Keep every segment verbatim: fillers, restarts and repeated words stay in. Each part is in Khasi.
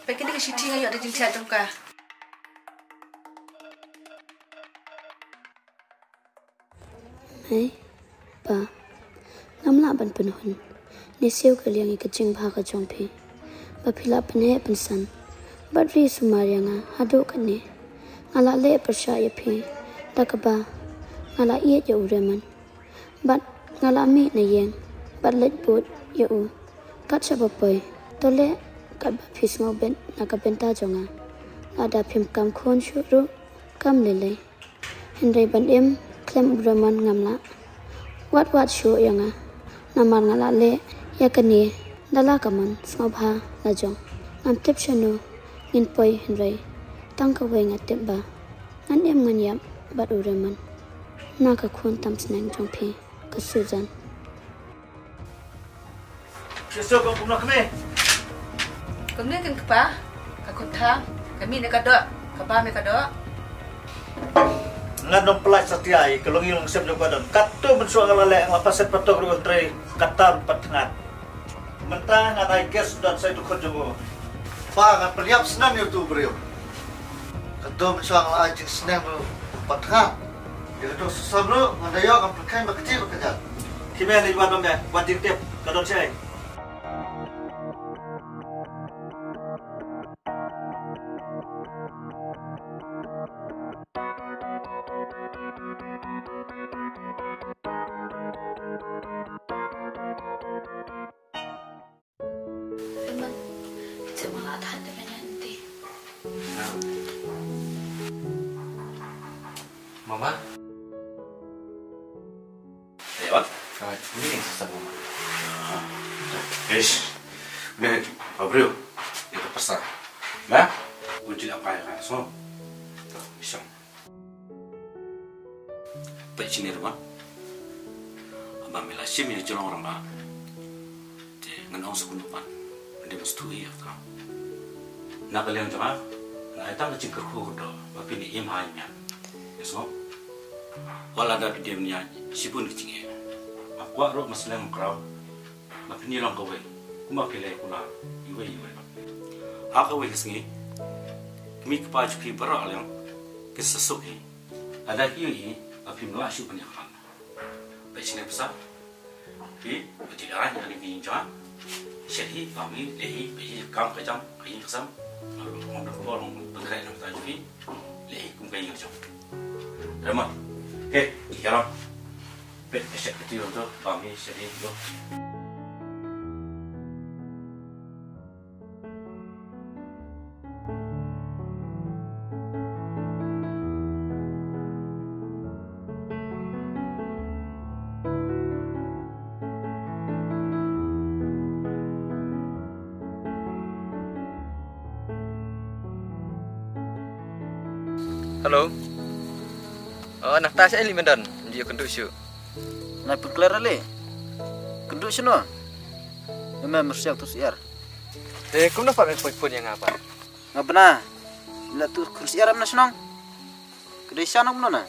Peit kane ka shithi nga ïoh da jingthiah jong ka. Hei, Pa. Ngam lah ban pynhun ne siew ka liang ïa ka jingbha ka jong phi ba phi la pynheh pynsan bad ri sumar ïa nga haduh katne. Nga la leh pyrshah ïa phi da kaba nga la ïeit ïa u Raymond bad nga la mih na ïing bad leit bud ïa u. Kat shaba poi, to leh katba phi sngewbit na ka bynta jong nga. Lada phim kam khun shuh ruh kam lei lei. Hynrei ban im khlem u Raymond ngam lah. Wat wat shuh ïa nga. Namar nga la leh ïa kane da la ka mon sngewbha la jong. Ngam tip shano ngin poi hynrei tang kawei nga tip ba ngan im ngan ïap bad u Raymond. Na ka khun tam sneng jong phi, ka Susan. Phi sngewbha kumno kmie? Kumne kan kpa, ka khun tha, ka mih ne ka doh, ka bam ne ka doh. Ngan ym pynlait satia ïa ka longïing longsem jong ka don. Katto mynshuwa nga la leh, nga la paset patok ruh hynrei katta pat thngan. Mynta ngan ai case don sa ïa utu u khun jong u. Pa, ngan pynïap snem ïa utu u briew. Katto mynshuwa nga la ai jingsneng ruh pat thngan. Ïa kato Susan ruh ngan da ïoh, ngan pynkheiñ ba kti ba kjat. Khie me, leit wad ma me, wad jingtip, ka don shaei. Raymond, jong nga la than te ban ïaid lynti. Mama. Ayo, wan. Hai, ini yang susah, Mama. Eish. Ini, abriu. Ito pasa. Ba? Kunci apa ya kan? So. Isang. Peit shane Raymond. Haba me la shim ïa ka jinglong rangbah, te ngan ong sa kumno pat, phin dei ban sngewthuh ïa kata. Na ka liang jong nga, nga ai tang ka jingkyrkhu kyrdoh ba phin im ha im ñiah. Ïa sngew. Wat lada phi dei ban ïaid shibun ki jingeh, nga kwah ruh ban slem ban kraw ba phin ïalong kawei, kumba phi leh kular iwei iwei. Ha kawei ka sngi, kmie kpa jong phi baroh arliang kin sa suk hi. Lada ki ïohi ba phim lah shuh ban ïakhlad. Peit shane pasa. Phi, peit, ai ïa kane ka ïing jong nga. Shet hi, bam hi, leh hi, peit hi, kam ka jam, ka ïing ka sem. Ngam don khublei long ban khreh na ka bynta jong phi. Leh hi kum ka ïing ka jam. Raymond. He, ïalam. Peit, shet ka ti long to, bam hi, shet hi, lo. Hello. Oh, nangta shaei lei me don? Ym ju ïoh kynduh shuh. Nai pynkler lei. Kynduh shano? Ïa me myrsiang tu syiar. Te kumno pat me poi phone ïa nga pat? Nga bna. Ym lah tu khun syiar em na shnong. Ka dei sha nong kumno na?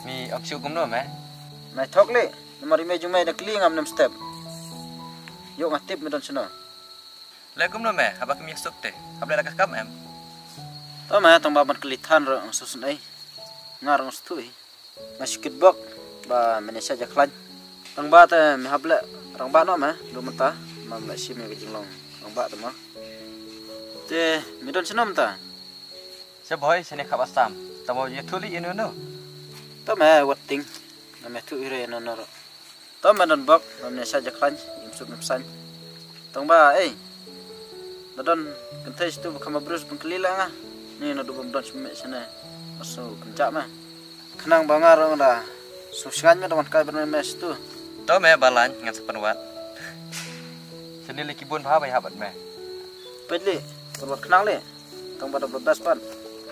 Me ong shuh kumno me? Nai thok lei. Namar ïa me jong me da kylli ngam nem step. Ïoh nga tip me don shano. Leh kumno me, haba kum ïa suk te, hap leh da ka kam em? To me, tang ba ban kylli than ruh nga sngewsynei. Nga ruh nga sngewthuh hi. Nga shu kitbok ba men ïa shah ïa khlaiñ. Tang ba te me hap leh rangbah noh me, du mynta, ma me la shim ïa ka jinglong rangbah te mo. Te me don shano mynta? Sha Bhoi, shane khap Assam. Tang ba ïathuh lei ïa no no. To me, wat tieng. Ngam ïathuh hi re ïa no no ruh. To me don bok, ngam ïa shah ïa khlaiñ, im suk im saiñ. Tang ba, ei. Da don kynthei shitu ba kham ba briew ban kylli leh nga. Ni naduh bym don shmeh shane. Nga shu kynjah me. Khnang ba nga ruh nga da sngewsynei me da wan kai bad me shitu. To me ba lain ngan sa pynwad. Shane lei ki bun bha ba ïahap bad me. Peit lei, pynwad khnang lei. Tang ba da blood test pat.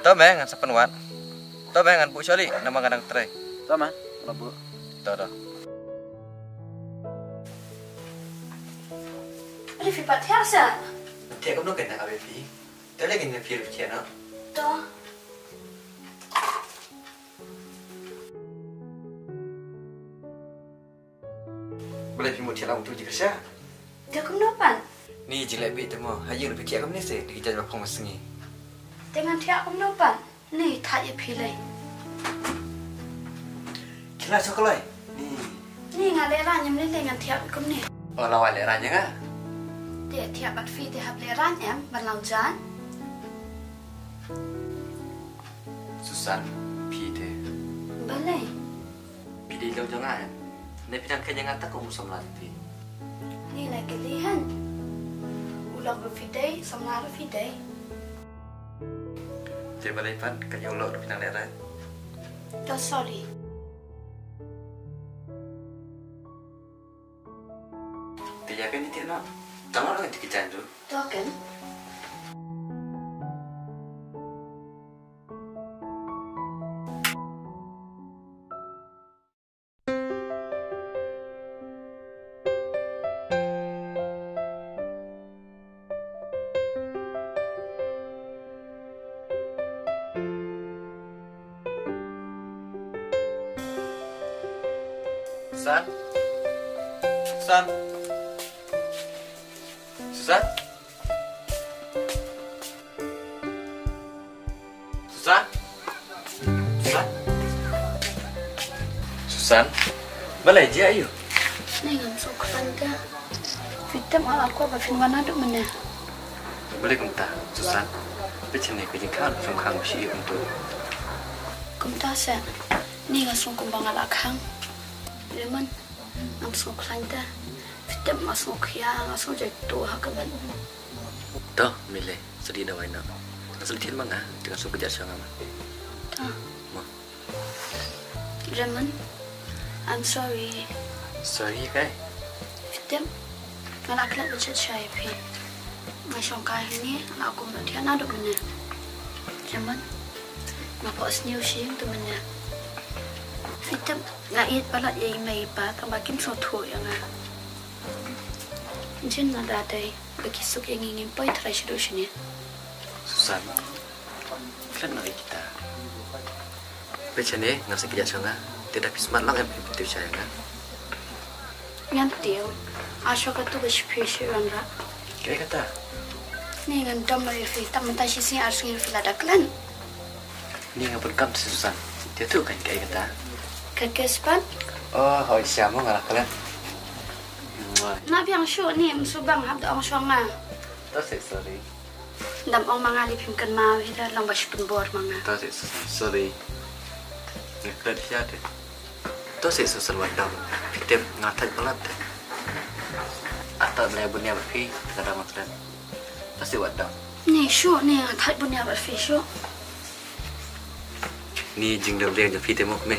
To me ngan sa pynwad. To me ngan buh shwa lei namar nga dang trei. To me, nga la buh. To to. Balei phi pat thiah seh? Thiah kumno kein na ka baby? To lei kein na phi ruh thiah noh. To. Balei phi mut thiah lang tu jingkyrshan? Da kumno pat? Ni jingleh bih te mo, ha ïing ruh phi thiah kumne se, da ki jaiñ ba phong ba sngi. Te ngan thiah kumno pat? Ni thait ïa phi lei. Khie la sha kloi. Ni. Ni nga lehraiñ em lei lei ngan thiah kumne. O la wai lehraiñ ïa nga. Te thiah bad phi te hap lehraiñ em ban lang jaiñ. Susan, phi te. Balei? Phi dei lok jong nga em? Ne phi dang kheiñ ïa nga tang kum u samla jong phi? Ni la kylli hen. U lok ruh phi dei, samla ruh phi dei. Te balei pat, ka ïa u lok ruh phi dang lehraiñ? To sorry. Te ïa phi ni te no. Tang la ngi te ki jan tu. To ken. Susan? Susan? Susan? Susan? Susan? Susan? Balei, jia aiu? Ni ngam sngewkhlaiñ te. Phi tip nga la kwah ba phin wan naduh mynne. Balei kumta, Susan? Peit shane ka jingkhang, jingkhang ba shu ïoh kumtu. Kumta se. Ni nga sngew kumba nga la khang. Lemon, ngam sngewkhlaiñ te. Phi tip nga sngewkhia, nga sngew jaituh ha ka met. To, Mile, sa dei da wai noh. Nga sa dei thied ma nga, te nga sngew kjat sha nga ma. To. Mo. Raymond, I'm sorry. Sorry kai? Phi tip, nga la klet ba shet sha ïa phi. Nga shongkai hangne, nga la kum ba thiah naduh mynne. Raymond, nga phohsniew shisien te mynne. Phi tip, nga ïeit palat ïa i mei i pa, tangba kim sngewthuh ïa nga. Jin nga da dei ba ki suk ïa ngi, ngim poi trai shaduh shane. Susan, klet noh ïa kita. Peit shane, ngam sa kjat sha nga. Te da phi smat lang em, phi tip sha ïa nga. Ngam tip. Asha katu ba shu phi shu ran ra. Kaei kata? Ni ngan dom noh ïa phi, tang mynta shisien ar sngi phi la da klet. Ni nga bun kam te Susan. Te tu kan kaei kata? Ka kiss pat? Oh, hoi sha mo nga la klet. Mwah. Na biang shuh ni, ym shu bang hap da ong shuwa nga. To seh, sorry. Dam ong ma nga lei phim kynmaw hi da, long ba shu pynbor ma nga. To seh, Susan, sorry. Nga klet phi te. To seh Susan, wat dam. Phi tip nga thait palat te. Ata ba la bun ïa bad phi, lada nga klet. To seh wat dam. Ni shuh, ni nga thait bun ïa bad phi shuh. Ni jingdom riang jong phi te mo me.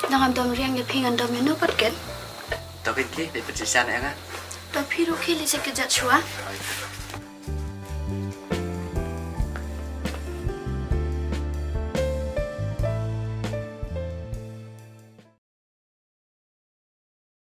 Dang ngam dom riang ïa phi ngan dom ïano pat ken. To ken ki, dei pynshai shan ïa nga. To phi ruh ki lei sa kjat shuwa.